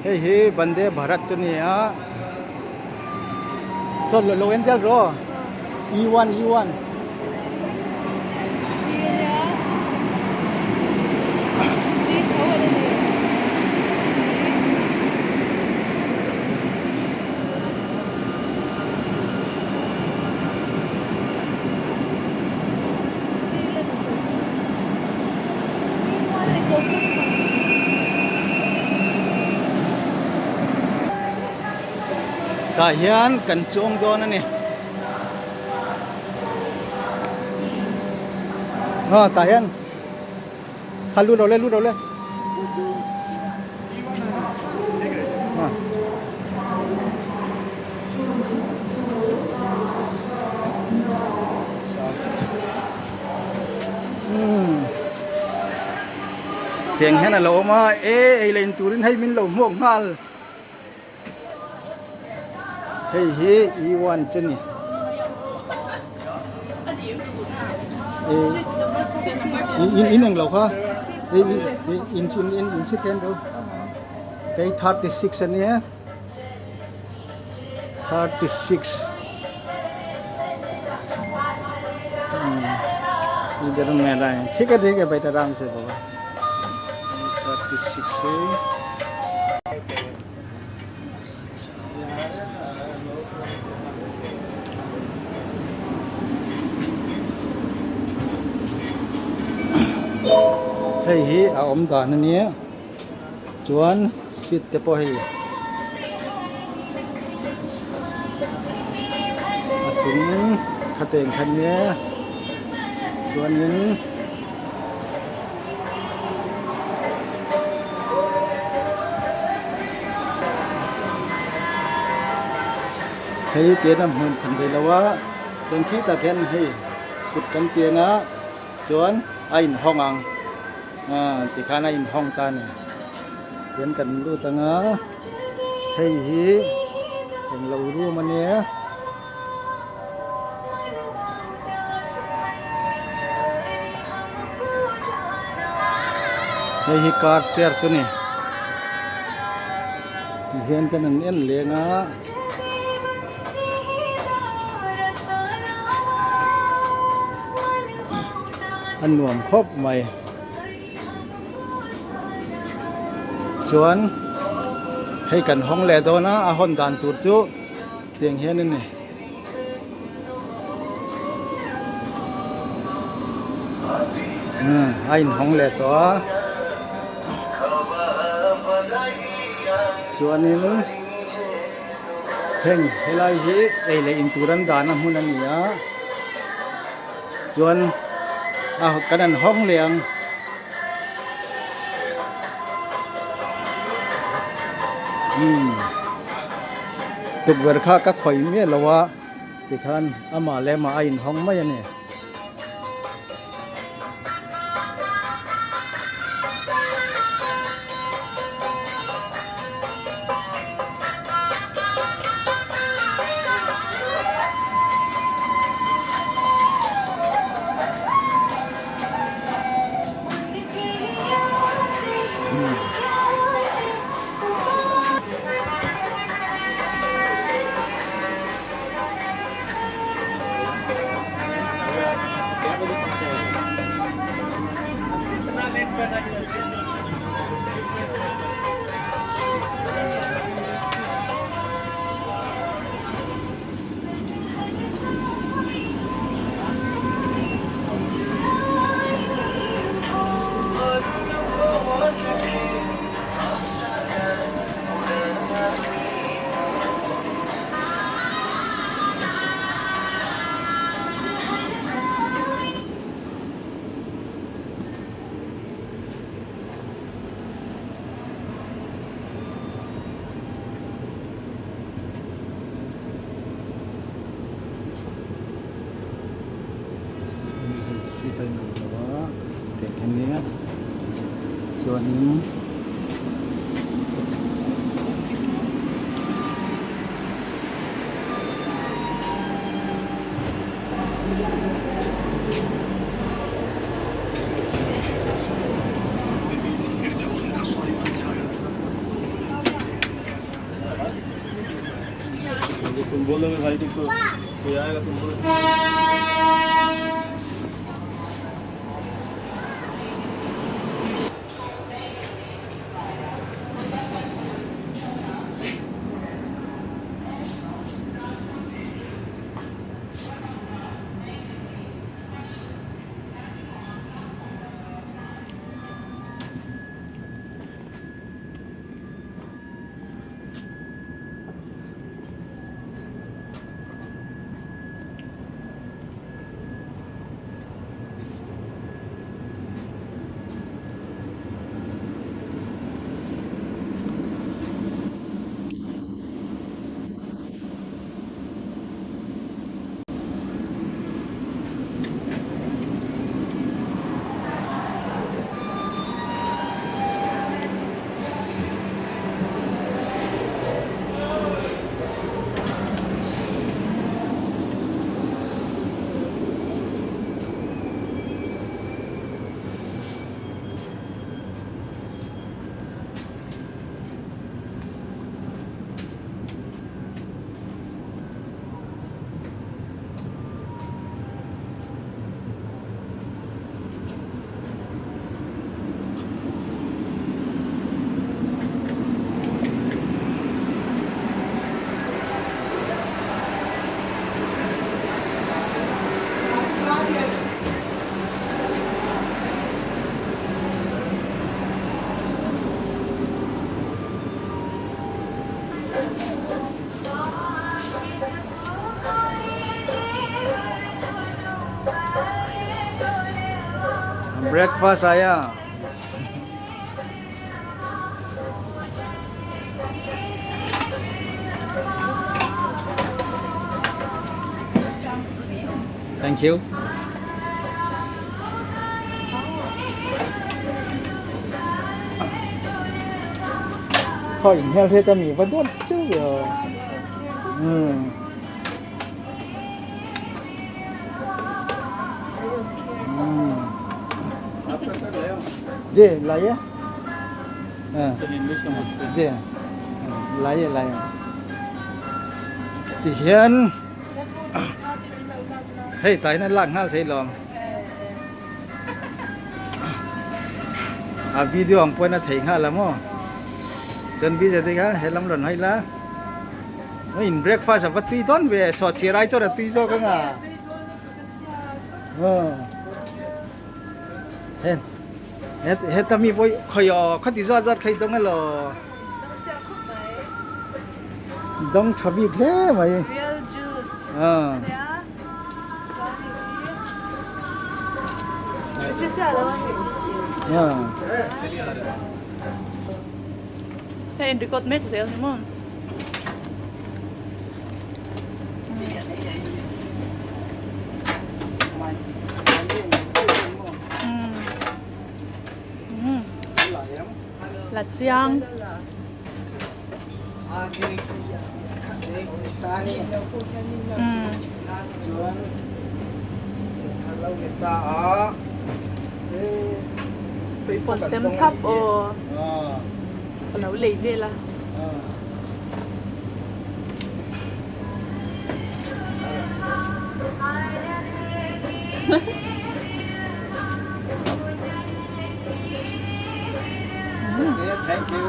Hei hi Vande Bharat chu ni a. Chuan lo en zel rawh E1 E1. Tah hian kan chuang dawn a ni. A tah hian kha lut rawh le lut rawh le. Tiang hian a lo awm a e ei leh in turin hei min lo hmuak nghal hei hi e one chu ni in in englo kha in in in sit hian kei 36 ania 36 इधर में रहे ठीक है बेटा आराम से बाबा 36 है। Hei hi a awm dan ania chuan seat te pawh hei a chung khateng kha nia chuanin hei tian a hmun phan thei lo a chuan khi tak hian hei kut kan tiang a chuan a inhawng ang ah tikhan a inhawng ta a ni tian kan lut ang a hei hi englo room a nia. Hei hi car chair chu ni ti hian kan han en leng a. A nuam khawp mai chuan hei kan hawng leh dawn a a hawn dan tur chu. Tiang hian a ni. A inhawng leh tawh a. Chuanin heng helai hi ei leh in tur an dahna hmun a ni a. Chuan a kan an hawng leh ang. Tukverh kha ka khawih miah lo a tikhan amah leh amah a inhawng mai a ni. Seat a inawm lo a teh a nia chuanin बोलोगे भाई तुमको कोई आएगा तुम बोलो। Breakfast आया Thank you. Thôi, heo thế ta mì vẫn tốt chứ. Ừ. आपका सर ले आओ। जी लाइए। हाँ। चलिए इंग्लिश समझते हैं। जी लाइए लाइए। Thì hiện hei tai na lak ngal thei lom a video ang pawh na thei nghal la maw chuan bi te kha helam rawn hawi la in breakfast a va tui dawn ve sawh chir ai chuan a tui zawk anga hen heta mi pawh khawi aw khati zawt zawt kha i dawng elaw dawng tha bik hle mai. Hei in record mek zel ni maw? La chiang. Puan sem thlap aw ka lo lei vel a. Thank you.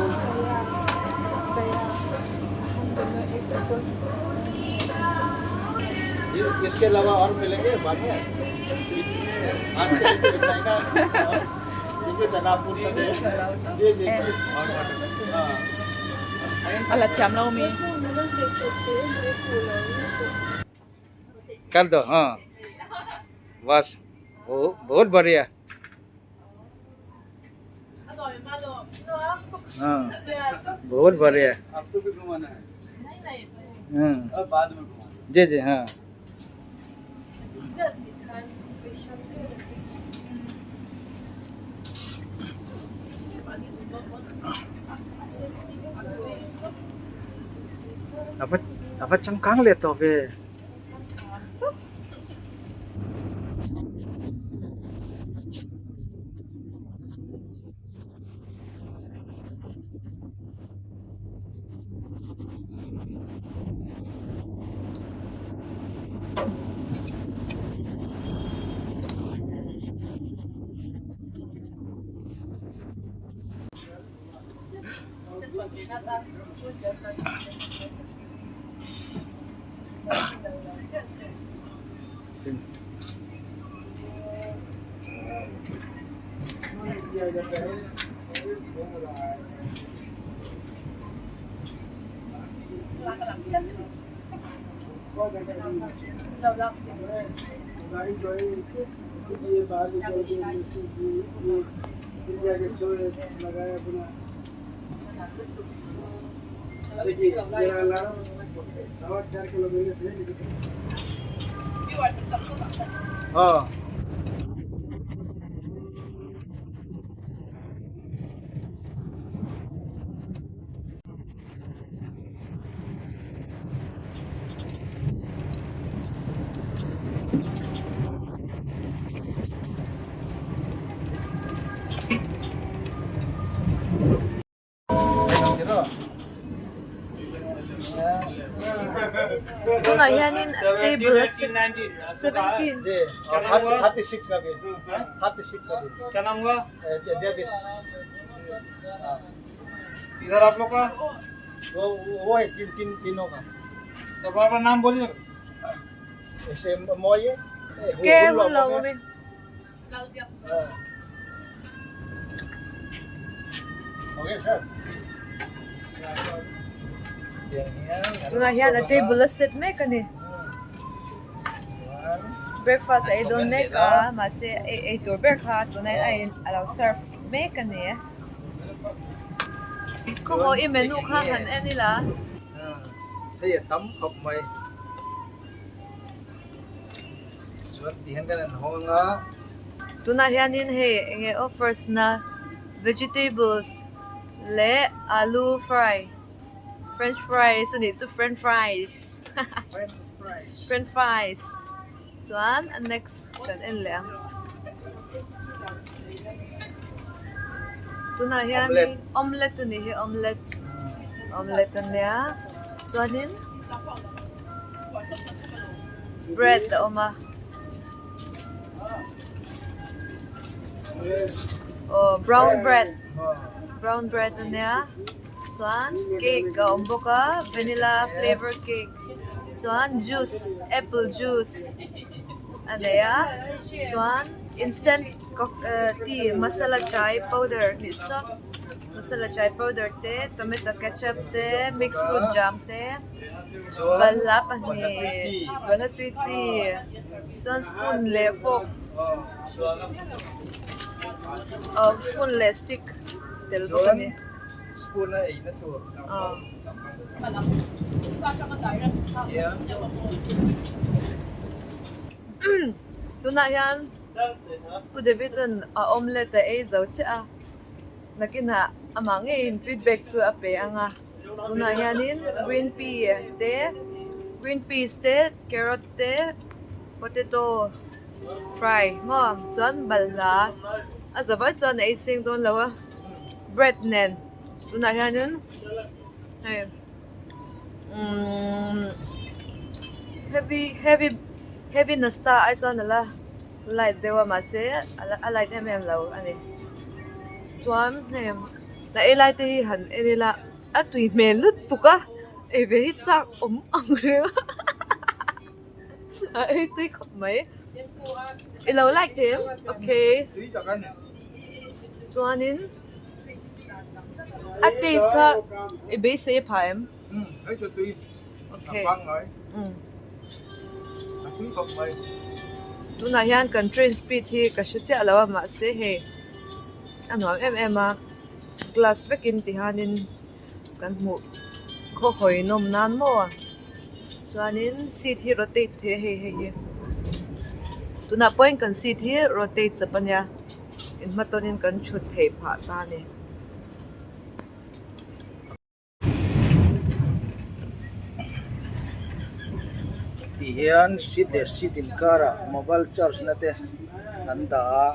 इसके अलावा और मिलेंगे बाद में आज के लिए तो इतना ही ना ठीक है जनाब पूरा जी जी और हाँ। A la thiam lo mi. कर दो। हाँ बस बहुत बढ़िया। हाँ बहुत बढ़िया। आपको भी घुमाना है? नहीं नहीं। हाँ अब बाद में घुमाना। जी जी हाँ। Ava ava changkang le to ve. Aw. Tunah hianin table a 17 इधर आप लोग का वो वो है तीन तीन तीनों का तो अपना नाम बोलिए ऐसे मोये ke hun lo awm e. Okay sir. Tunah hian a table a set mek a ni. Breakfast a ei dawn mek a mahse ei tur ber kha tunah hian a lo serve mek a ni. Khawmaw i menu kha han en ila. Hei a tam khawp mai. Chuan ti hian kan an hawng a. Tunah hianin hei eng nge offers na vegetables leh alu fry french fries a nih chu french fries french fries chuan a next kan en leh ang tunah hianin omelette a nih hi omelette omelette a nia chuanin. Bread a awm a aw brown bread brown bread a nia chuan cake a awm bawk a vanilla flavour cake chuan juice apple juice a nei a chuan instant tea masala chai powder tih saw. Masala chai powder te tomato ketchup te mix fruit jam te balhla pahnih balhla tui chi chuan spoon leh fork aw spoon leh stick tel bawk a ni. Spoon a ei na tur. Aw. Tunah hian Pu David-a'n a omelette a ei zo chiah a. Nakinah amah ngeiin feedback chu a pe ang a, tunah hianin green pea te green peas te carrot te potato fry maw chuan balhla a za vai chuan a ei seng dawn lo a bread nen tunah hianin hei umm heavy heavy heavy nasta ai chuan ala. Light deuh a mahse a light em em lo a ni chuan hei a ei lai te hi han en ila a tui hmel lutuk a ei ve hi chak awm ang reng a a ei tui khawp mai i lo like thei em okay chuanin a taste kha i beisei a phah em. Okay. Tunah hian kan train speed hi ka hre chiah lo a mahse hei a nuam em em a glass vekin ti hianin kan hmuh khaw hawi nawm nan maw chuanin seat hi rotate thei a hei hei hi tunah pawhin kan seat hi rotate chawp a nia inhmatawnin kan thut theih phah ta a ni. Ti hian seat leh seat inkarah mobile charge na te an dah a.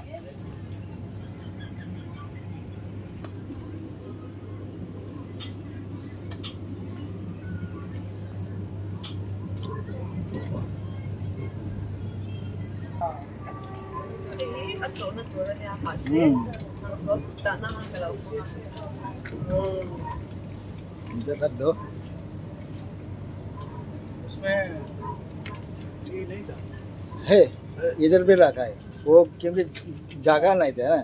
Hei hi a chawhna tur a nia mahse chhangthawp dahna kha ka lo hmang a. इधर रख दो। उसमें टी नहीं था। है, इधर भी रखा है वो, क्योंकि जगह नहीं था ना।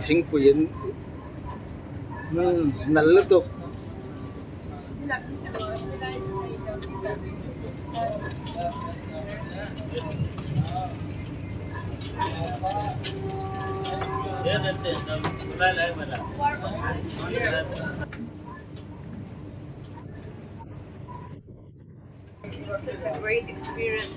Thingpui an nal lutuk. Such a great experience.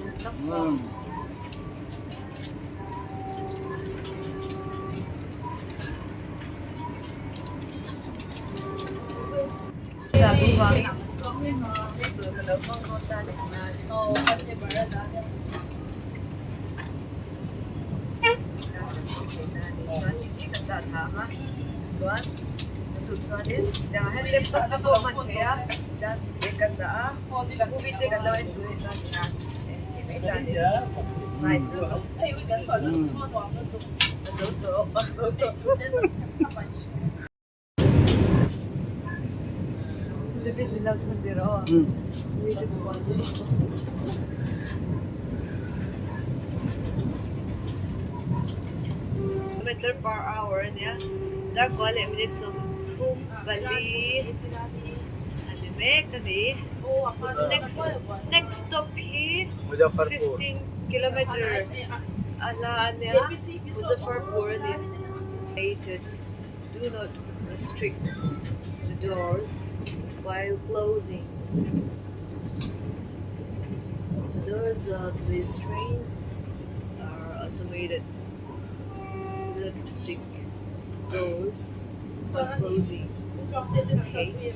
Chuan chuanin tiang hian laptop te pawh a hman theih a chuan bag kan dah a movie te kan lo en duh anih chuan nice lutuk a zo tawh a zo tawh. David min lo thun ve rawh aw. Kilometer per hour a nia darkua leh minute 34 a ni mek a ni. Next next stop hi 15 kilometer a hla a nia Muzaffarpur a ni. Do not restrict the doors while closing. The doors of these trains are automated. Do not restrict doors while closing. Okay.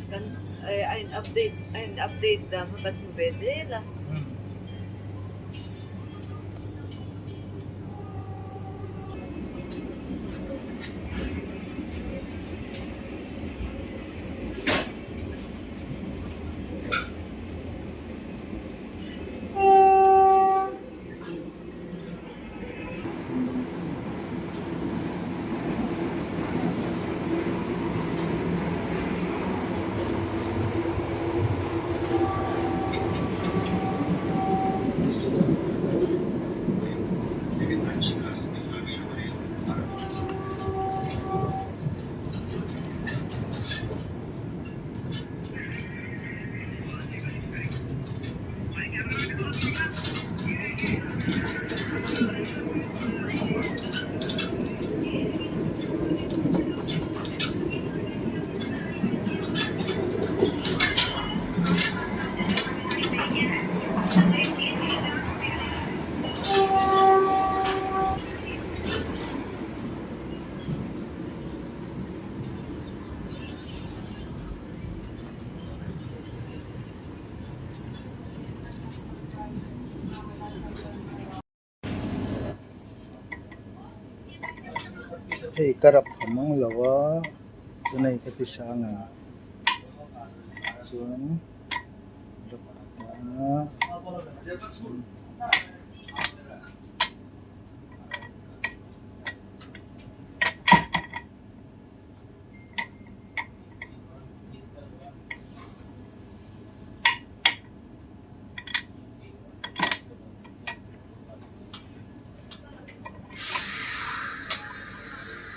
Kan eh, a in update a in update dan kha kan hmu ve zel a. Hei ka rap tham ang lo a chuan hei ka ti sang ang chuan rap a dah a.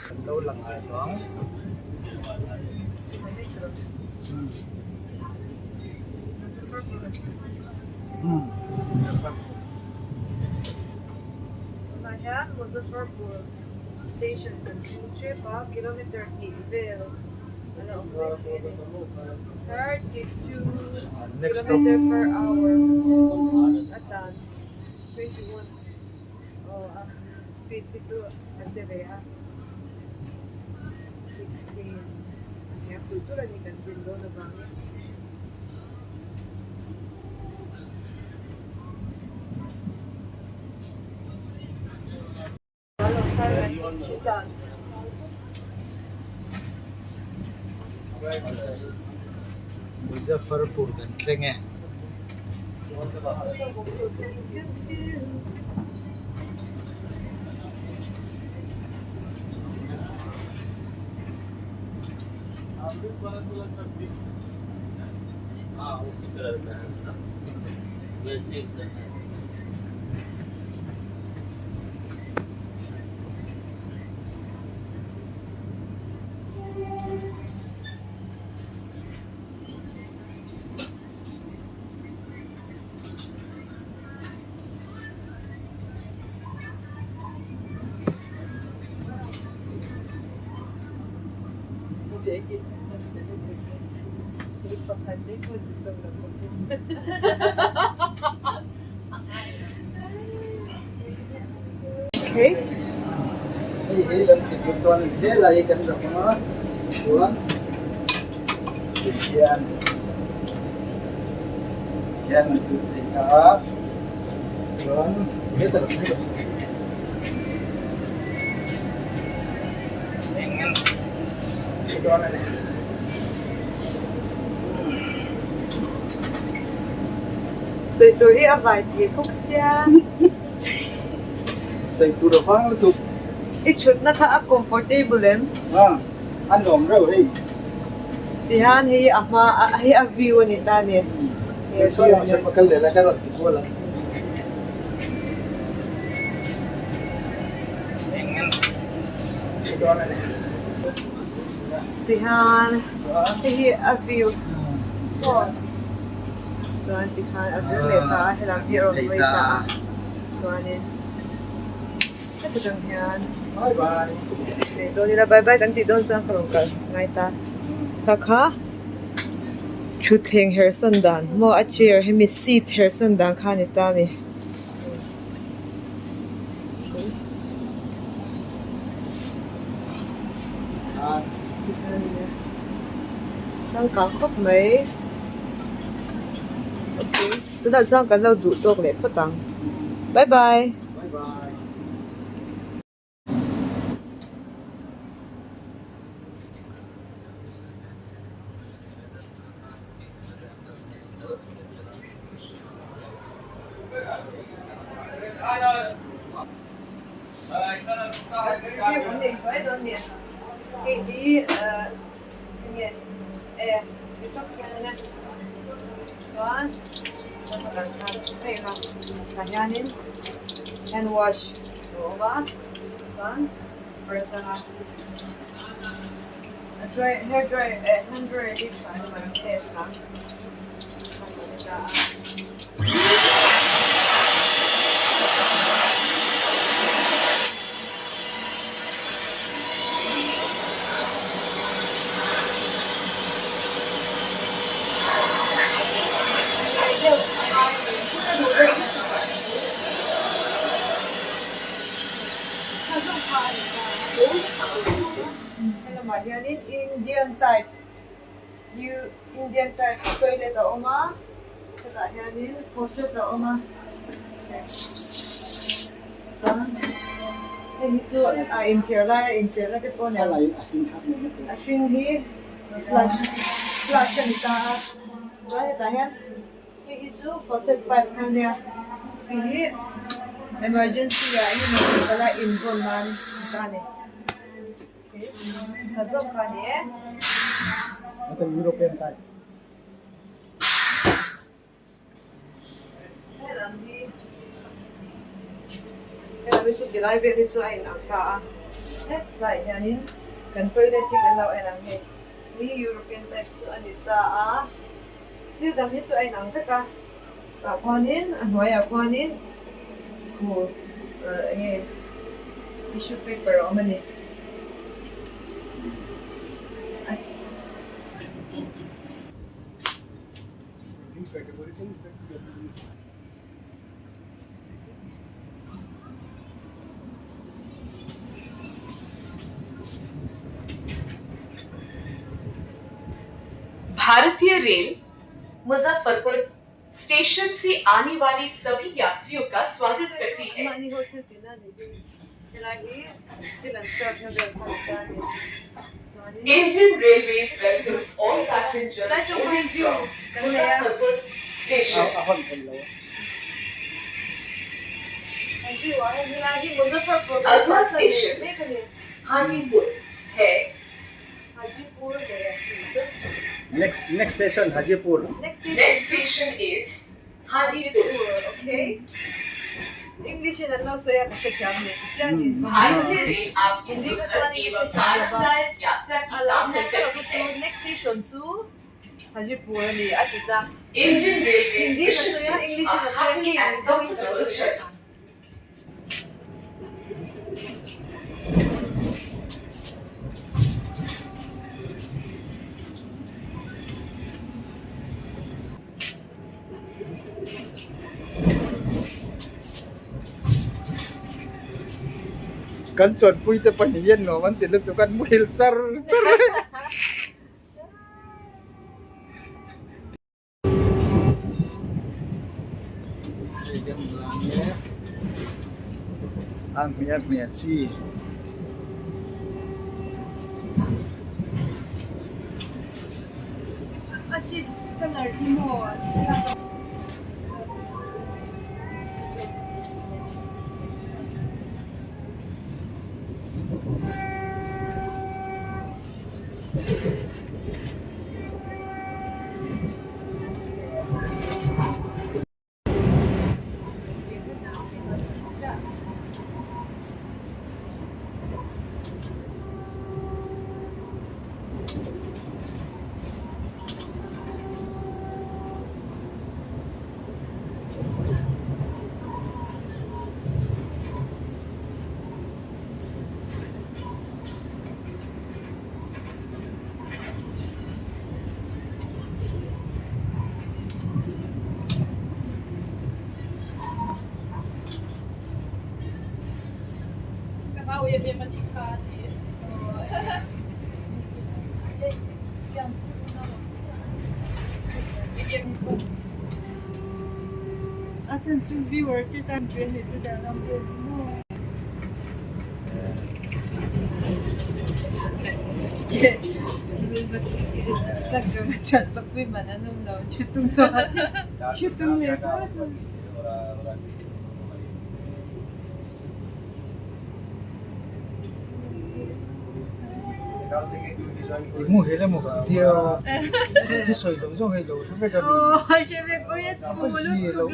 Kan lo lang ve tawh ang. Tunah hian Muzaffarpur station kan thleng tep a kilometer hnih vel a la awm mai thei a ni 32 kilometer per hour a tlan 21 aw a speed hi chu a che ve a 16 a hniam tulh tulh a ni kan rin dawn avangin. Muzaffarpur kan thleng e. Hei hi kan ti bik dawn a ni helai hi kan rak ang a chuan tihian hian an tih theih ta a chuan heta lam hi eng an ti dawn a ni. Sawi tur hi a vai thei bawk sia. Sawi tur a vang lutuk. I thutna kha a comfortable em? A, a nuam reuh hei. Tihian hei a hma hei a view a ni ta a ni. Hei sawi lam sawi pakhat leh la ka rawn ti kual ang. Tihian hei hi a view chuan tikhan a vir leh ta a helam hi a rawn hawi ta a chuanin heti tang hian leh dawn ila bye bye kan tih dawn chuan ka rawn kal ngai ta kha kha thutthleng hersan dan maw a chair hemi seat hersan dan kha a ni ta a ni. Changkang khawp mai tunah chuan kan lo duh tawk leh phawt ang bye bye. Hand wash a awm a chuan brush anga a dry hair dryer eh hand dryer hi tha em em nge a. Helamah hianin Indian type Indian type toilet a awm a hetah hianin faucet a awm a chuan hei hi chu a inthiar laia inchehna te pawh a ni a hring hi flush flush a ni ta a chuan hetah hian hei hi chu faucet pipe kha ania hei hi emergency ah engemaw tih palh a invawn nan a ta a ni. Tha zawk kha a ni e. Helam hi helam hi chu tilai vel hi chu a inang ta a hetlaiah hianin kan toilet hi kan lo en ang hei. hi European type chu a ni ta a thil dang hi chu a inang vek a tah khuanin a hnuaiah khuanin khu ah eng nge tissue paper a awm a ni. भारतीय rail Muzaffarpur station से आने वाले सभी यात्रियों का स्वागत करती है। Mahni ho thil tihna a nih hi helai hi thil an serve na vel kha a ni ta a ni chuanin Indian Railways welcomes all passengers tlai chu boarding view from kan nei a. Muzaffarpur station. A hawn thei lo. An view ah hian helai hi Muzaffarpur अगला bus a ni station mek a ni. Hajipur है। Hajipur leh a tih chu. Next next station Hajipur. Next station Next station is Hajipur. Hajipur okay. English in an lo sawi a ka hrethiam leh chiah a ni. भारतीय rail आपकी Hindi ka सुखद chuan एवं English in thiam a. आरामदायक यात्रा A की lo कामना sawi tak करती chu है। next station chu Hajipur a ni a ti ta. Indian Railways Hindi in a wishes sawi a you English a in a sawi a happy hei and Mizo in ka lo comfortable sawi. journey. Kan chuanpui te pahnih hian nuam an ti lutuk a an muhil char char a. Hei kan lang e a hmeh a hmeh chi. I muhil emaw kan tia thi sawi lo zawng hei lo hre vek a ni. A zi lo.